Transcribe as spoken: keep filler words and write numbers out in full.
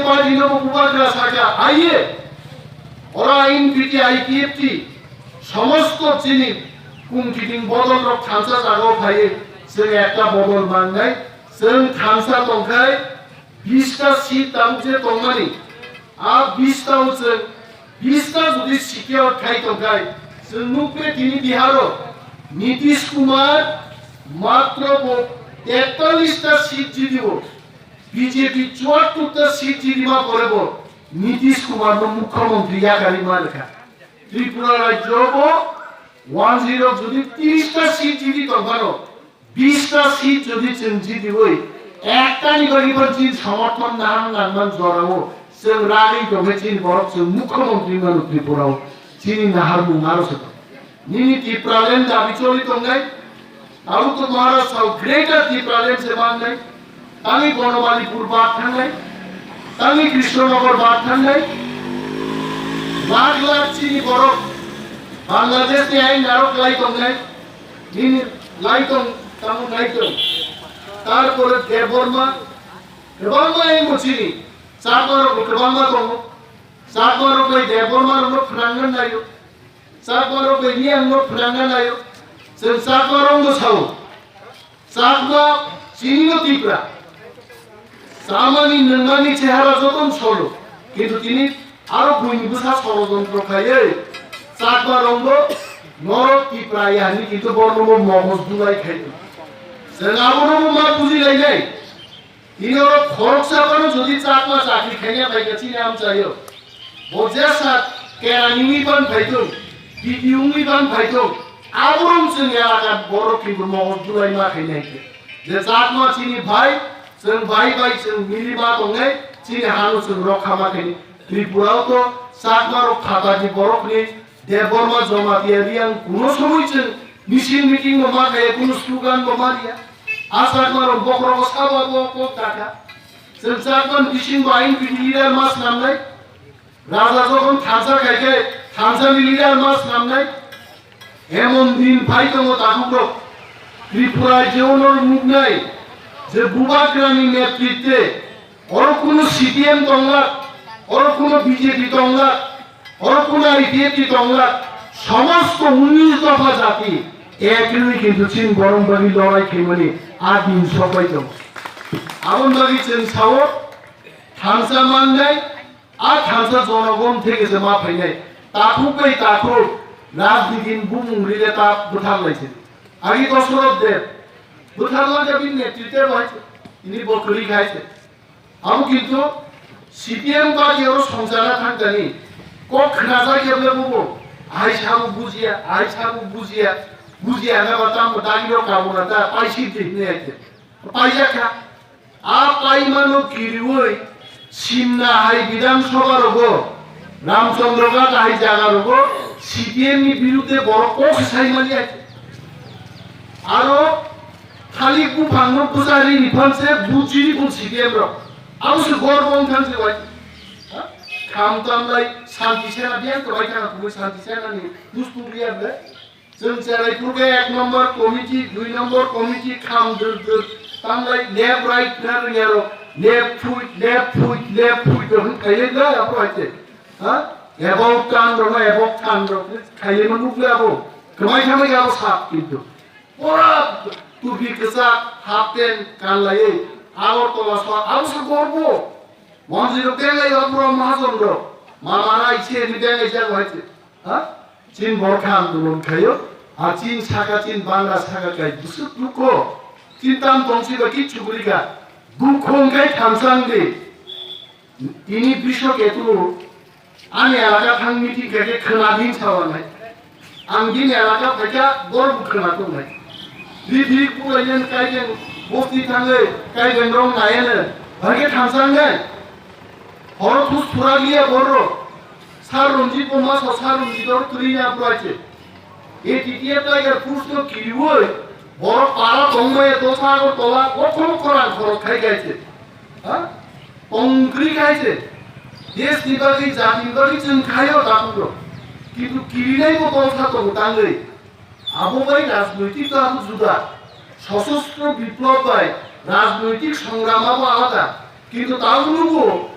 Party no bo bubagra saka, aiye. Ora N P T, I P F T, somosto chini kung kiting bodol rok thansa jagao phaiye, chwng ekta bodol mangnai, chwng thansa tongkhai, bista seat tabuk je tongmani, a bista o chwng bista jodi secure khai tongkhai, chwng nukle tini Biharo Nitish Kumar matro bo tektallis ta seat jidibo, B J P chuattur ta seat jidima pore bo Nitish Kumar no mukhyamantri yakarwi mankha. Tripura rajyo bo one zero jodi tiris ta seat jidi tongphano, bista seat jodi chwng jidiwi, ektani bagwi bo chini somorthon nahar nangman jorao chwng ragwi tongkhe chini borok chwng mukhyamantri mano Tripura o. Chini naharmung aro se tong. Nini Tipraland dabi choli tongnai, abo to Maharaj sao Greater Tipraland se mangnai. Tangwi Bonomalipur bad thangnai, tangwi Krishnanagar bad thangnai. Lakh lakh chini borok Bangladesh ni ain narok lai tongnai. Nini lai tong, tamo nai tong. Tarpore Debbarma, kwbangma ain bo chini. Chakma rok bo kwbangma tongo. Chakma rok bai Debbarma rok no phnangna naio. Chakma rok bai Reang no phnangna naio. Chwng Chakma rok no sao. Chakma chini no Tipra. Chamani nungmani chehara joto solo. Kintu tini aro buini bwsa sorojontro khaiwi Chakma rok no norok Tipra ya hinwi kintu borno bo mogos dulai khai. Chwng abono bo ma buji lainai. Tini oro khoroksa phano jodi Chakma chakri khaina phaikha chini amchaio. Bo jesa kerani wngwi ban phaithung, B D O wngwi ban phaithung, aborok chwng elaka borok kintu mogor dulai ma khainai khe. Je Chakma chini bhai, chwng bhai bai chwng mili ma tongnai, chini hano chwng rokha ma khainai. Tripura o to Chakma rok phatani borokni Debbarma Jamatia Reang kuno somoi chwng misil meeting bo ma khaiya, kuno slogan bo ma riya. A Chakma rok bokhorogo sabo bo kok dakha. Chwng Chakma ni bisingo ain bini leader ma swnamnai. Raja jokhon thansa khai khe thansa ni leader ma swnamnai. Emon din phai tongo takhuk rok. Tripura je ono nuknai je Bubagrani netritwe Oro kuno C P M tongla, oro kuno B J P tongla, oro kuno I P F T tongla, somosto unnish dopha jati ek wngwi kintu chini borok bagwi lorai khaimani a din sokbai tongo. Aboni bagwi chwng sao thansa mannai, a thansa jonogon theke se ma phainai. Takhuk bai takhuk rajniti ni bumung ride ta bwthar lai se. Agi Dosoroth Deb bwthar lai ja bini netritwe bai se. Ini bo kwrwi khai se. Abo kintu C P M party oro songchana thangkani kok khnajak ya bole bobo. Ahai sabo bujiya, ahai sabo bujiya, bujiya na ba tamo dagi rok kabo na ta paisi di hwnwi hai khe. Paijak kha. A paimano kiriwi simna hai Bidhan Sabha rogo, Ramchandra Ghat hai jaga rogo C P M ni birudde borok kok sai mani hai khe. Aro Thalik buphangno bwchari ni phan se bujiri bun C P M rok. Abo se gor bong thang se wai. Ha? Kham tam lai Shanti Sena biang to wai thang ko Shanti Sena ni bustu biya ble. Chwng cherai phurkhe ek number committee, dui number committee kham dur dur. Tam lai left right na riyaro. Left foot, left foot, left foot do hwn khaile da apo aite. Ha? About tan rok, about tan rok. Khaile ma nukle abo. Khamai khamai abo sap kintu. Pura tupi kwchak, half pant kanlaiwi, Agartala sa, abo sa gorbo. Monjwi rok benglai ba pura mahajon rok. Mama rai se ni benglai jago hai se. Ha? Chin borkha andolon khayo. A chin saka chin bangla saka kai busuk luko. Chin tam tongsi ba kichu gurika. Dukhong kai thamsang de. Tini Brisho Ketu ani elaka thang meeting khe khe khwna din sawanai. Ang din elaka phaikha bor bo khwna tongnai. Di di kulayen kaiden bosti thangwi kaiden rong nayene. Bhage thamsa ngai. Horo thus thura liya borro. Sar Ranjit bo ma so Sar Ranjit or turi ya brache. E T T F Tiger Force no kiriwoi. Boro para tongmaya dosa Agartala okhom khorang khoro khai gaise. Ha? Tongkri khai se. Desh ni bagwi, jati ni bagwi chwng khaio tabuk rok. Kintu kirinai bo tongsa tongo tangwi. Abo bai rajnoitik to abo juda. Sosostro biplob bai rajnoitik songram abo alada. Kintu tabuk nugo